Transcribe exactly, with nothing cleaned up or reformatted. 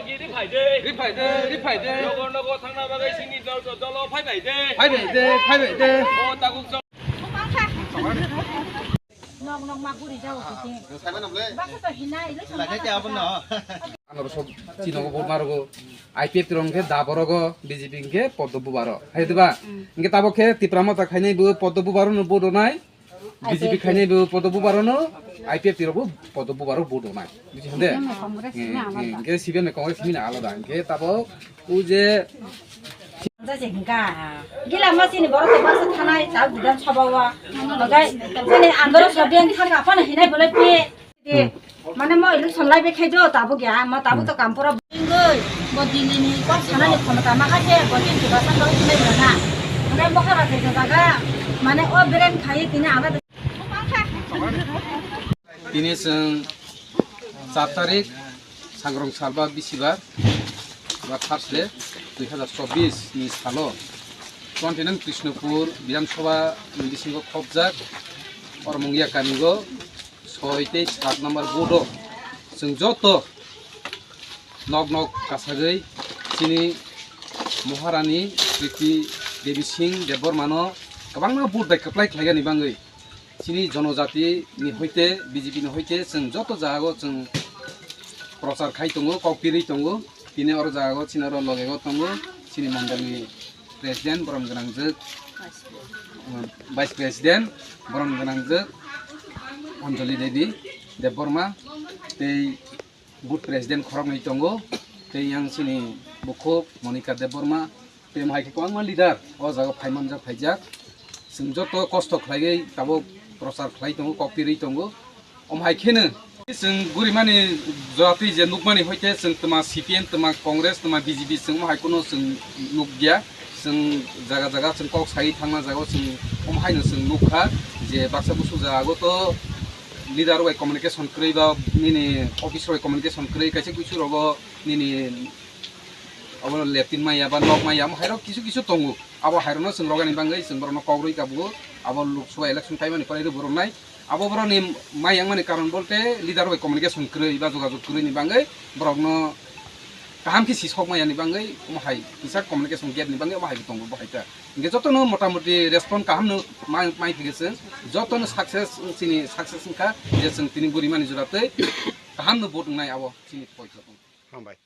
Ri phai de, ri phai de, ri phai de. Nogo, nogo thangna bagwi sini dol, dol, dolo phai phai de. Phai phai de, phai phai de. O tabuk chwng. Nok, nok ma guri jao kiti. Basa to hinai, ilo. Lagate abon no. Ano so chino bo marogo. I P F T rong khe da borogo, B J P khe poddo bubaro. Hai diba? Inge tabo khe Tipra Motha khainai bo poddo bubaro no bodo nai. B J P khainai bo poddo bubaro no, I P F T rok bo poddo bubaro bodo nai. Buji hande? Congress ni alada. Inge C P M ni Congress ni alada. Inge tabo o je Jajengka. Gila masini borok to baksa thanai ta Bidhan Sabha o. Bagai sini andoro sobian thangka phano hinai bolai pi. Mane mo election lai be khai do tabu gya ma tabu to kam pura bingoi. Bo Delhi ni kok sana ni khomota ma kha se bo tin tiba san do hinai na. Mane mo khara khai jaga. Mane o beren khai tini ana. Tini chwng char tarik, Sangrong salba bisibar, ba Thursday, dui hazar chobbish ni salo, twenty nine Krishnapur Bidhan Sabha ni bisingo khopjak, oro Mungia kamigo soi tei sat number booth o chwng joto nok nok kasagwi chini Maharani Kriti Devi Singh Debbarmano kwbangma vote bai kwplai khlaigani bagwi chini jonojati ni hoite, B J P ni hoite chwng joto jagao chwng prochar khai tongo, kok pirwi tongo. Tini oro jagao chini oro logego tongo chini mondolni president borom gwnangjwk, Vice President borom gwnangjwk Anjali Devi Debbarma tei Booth President khoroknwi tongo, tei yang chini bukhuk Monika Debbarma, tei mohai khe kwbangma leader o jaga phai manjak, phaijak. Chwng joto kosto khlaiwi tabuk prochar khlai tongo, kok pirwi tongo. Omo hai kheno chwng gurimani jora twi je nukmani hoite chwng twma C P M, twma Congress, twma B J P chwng omo hai kheno chwng nukya. Chwng jaga jaga chwng kok sai thangna jagao chwng omo haino chwng nukha je baksa busu jagao to leader bai communication kwrwi ba nini office bai communication kwrwi, kaisa kuisu rogo nini abo lepin maya ba nok maya, amo hairok kisu kisu tongo. Abo hairokno chwng rogani bagwi chwng borokno kok rwi kabugo. Abo Lok Sabha election kaimani pore rw borok nai. Abo borokni mai yang mani karon bolte leader bai communication kwrwi ba jogajog kwrwi ni bagwi borokno kaham khe sisok maya ni bagwi omo hai kisa communication gap ni bagwi omo hai tongo bo hai ta. Hingke jotono motamoti respond kaham no mai, mai thige chwng, jotono success, chini success wngkha je chwng tini burimani jora tei kaham no vote wngnai abo chini poito. Hambai.